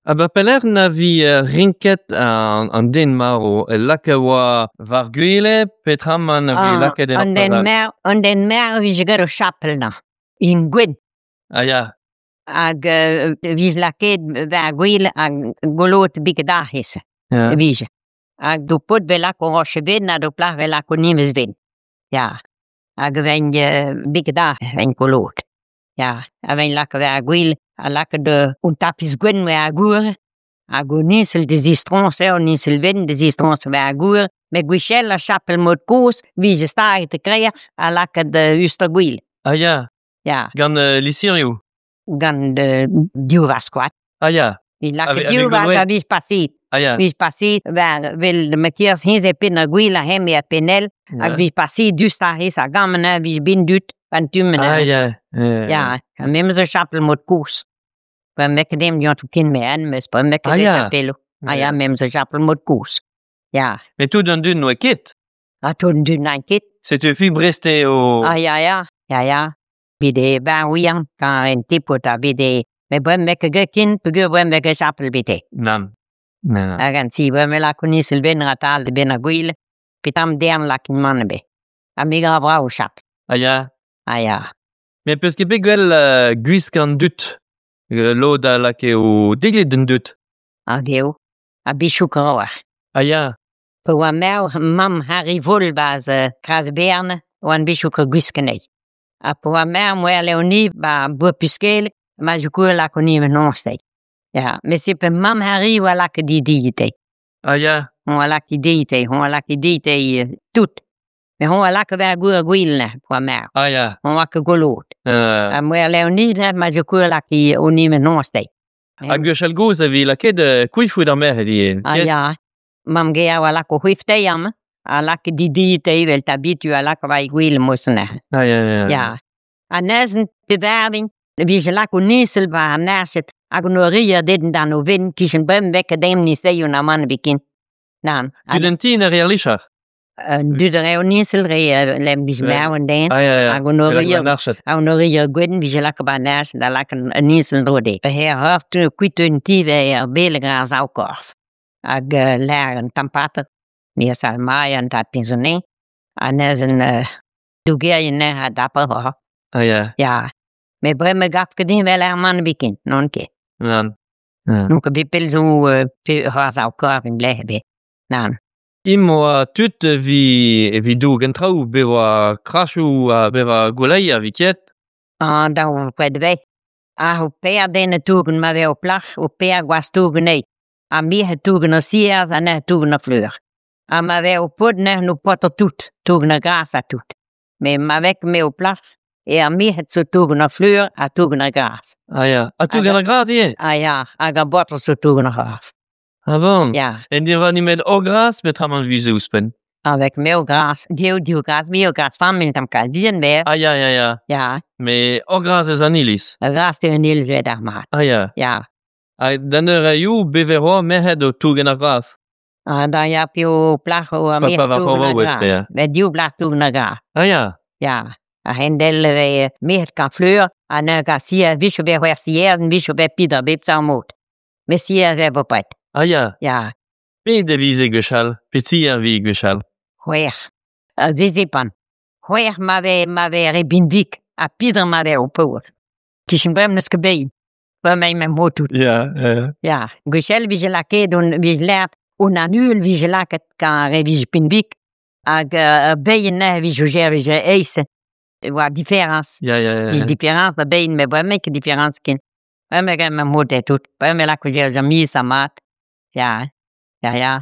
Ha ba pelec'h na vi rinket an den marv? El lakaet oa war gwele peotramant a vi lakaet en An den marv, an den marv 'vije graet ur chapel 'na, en gwenn. Ah ya. Hag e vije lakaet war ar gwele hag goloet betek ahez e vije. Hag d'ho paotr 'vez lakaet ur roched wenn ha d'ho plac'h 'vez lakaet un niñvez wenn, ya. Hag e vênt betek aze e vênt goloet, ya. A vênt lakaet war ar gwele ha lakaet un tapis gwenn war ar gouere hag un niñsel da zistroñsañ, un niñsel wenn da zistroñsañ war ar gouere met gwechall ar chapel mod-kozh 'vije staget e-krec'h ha lakaet 'us d'ar gwele. Ah ya. Ya. Gant lizherioù. Gant div vazh-koad. Ah ya. Evit lakaat div vazh a vije paseet. Ah ya. Vije paseet war 'vel ma kerzh hennezh e penn ar gwele ha hemañ er penn all hag vije paseet diouzh ar rez a gamm neuze vije bet dud 'ba 'n tu-mañ Ah neuze. ya. Ya, ha memes ur chapel mod-kozh. Bremañ ket deomp diouzhtu ken met en meus bremañ ket Ah e ya. chapeloù. Ah ya, memes ur chapel mod-kozh. Ya. Met tout an dud n'oa ket. Ha tout an dud n'aint ket. Setu fi Brest eo. Ah ya ya, ya ya. Bet eo 'ba ar Ouian quand en tepod ha bet eo met bremañ ket ket ken peogwir bremañ ket chapel bet eo. Nann. Nann. Hag an ti bremañ lakaont izelvenn ratal da benn ar gwele petra dern lakaint mann ebet. Ha me 'gav brav chapel. Ah ya. Ah ya. Met peus ket bet gwell gwisk an dud? Lod a lakae o dilhad d'an dud. Hag eo. Ha bichoù kaoc'h. Ah ya. Pa oa marv mamm Harry Voll 'barzh Kras-Bern oan bichoù gwisk anezhi. Ha pa oa marv moa Leonie 'ba Bourg-Puskeleg ma jokour lakaont ivez noz dezhi. Ya, met se pe mamm Harry oa lakaet he dilhad dezhi. Ah ya. Oa lakaet he dilhad dezhi, oa lakaet he dilhad dezhi tout. Met hoñ a laka war gwir gwil neuze pa oa marv. Ah ya. Hoñ oa ket golod. Ha moa Leonie neuze ma jokour lakaet hon ivez noz dezhi. Ha gwechall-gozh e vez lakaet koefoù d'ar merc'hed ivez. Ah ya, mamm-gaer a oa lakaet o c'hoef dezhi amañ, ha lakaet he dilhad dezhi evel tabitu a laka war he gwele mosten neuze. Ah ya, ya. Ya. Ha neuze pe varvin e vije lakaet un niñsel war an arched hag an orier dindan o vent 'kichen bremañ 'vez ket deomp niñseioù na mann ebet ken. Nann. Tud an ti ne reer lichar. An dud a rae niñsel re lem vije marv an den Ah ya, ya. hag an orier An arched. An orier gwenn vije lakaet ba an arched da lakaat an niñsel en-dro dezhe. Her hort kuit un ti vez ar beleg ar sav-korf hag lâr an tamm pater me a Maia an tad piñsoner ha neuze dougerien neuze a dap oc'h. Ah ya. Ya. Met bremañ 'gav ket din 'vel ar mann biken, n'on ket. Nann. N'on ket bet pell zo pe ar sav-korf en lec'h ebet. Nann. Int oa tud evit dougen traoù, bet oa krachoù ha bet oa gouleier evit ket. An daou pred vez. Ha ho per den e tougen ma vez ho plac'h, ho per gwaz tougen anezhi. Ha me e tougen ar siaz ha neuze tougen ar fleur. Ha ma vez ho paotr neuze ho paotr tout, tougen ar gras ha tout. Met ma vez me ho plac'h eo ar merc'hed zo tougen ar fleur ha tougen ar gras. Ah ya. Ha tougen ar gras ivez? Ah ya, hag ar baotr zo tougen ar c'hras. Ah bon? Ya. En deva nemet ur gras peotramant 'vije ouzhpenn? Avec me ur gras, div div gras, me ur gras familh tamm kalz bihan ber. Ah ya, ya, ya. Ya. Mais ur gras eus an iliz? Ur gras eo an iliz eo d'ar mat. Ah ya. Ya. Ha d'an eur a yoù bevet 'oa merc'hed o tougen ar gras? Ah da ya piv plac'h oa merc'hed tougen ar gras. Met div plac'h tougen ar gras. Ah ya. Ya. A-hend-all e vez merc'hed gant fleur ha neuze gant sier, 'vije bet c'hwec'h sier, 'vije bet pidar bep seurt mod. Mesier e bepred. Ah ya. Ya. Pet e vize gwechall? Pet sier e vije gwechall? C'hwec'h. A-zezepant. C'hwec'h ma vez ma vez re binvik ha pidr ma vez o paour. Kichen bremañ n'eus ket bet. Bremañ emañ motoù. Ya, ya. Ya. Gwechall e vije lakaet on vije lâret on an uhel vije lakaet gant ar re vije pinvik hag ur beilh neuze vije o vije aes. E oa diferañs. Ya, ya, ya. Vije diferañs da beilh met bremañ ket diferañs ken. Bremañ emañ mod eo tout. Bremañ e lako ar miz ha mat. Ya, ya, ya.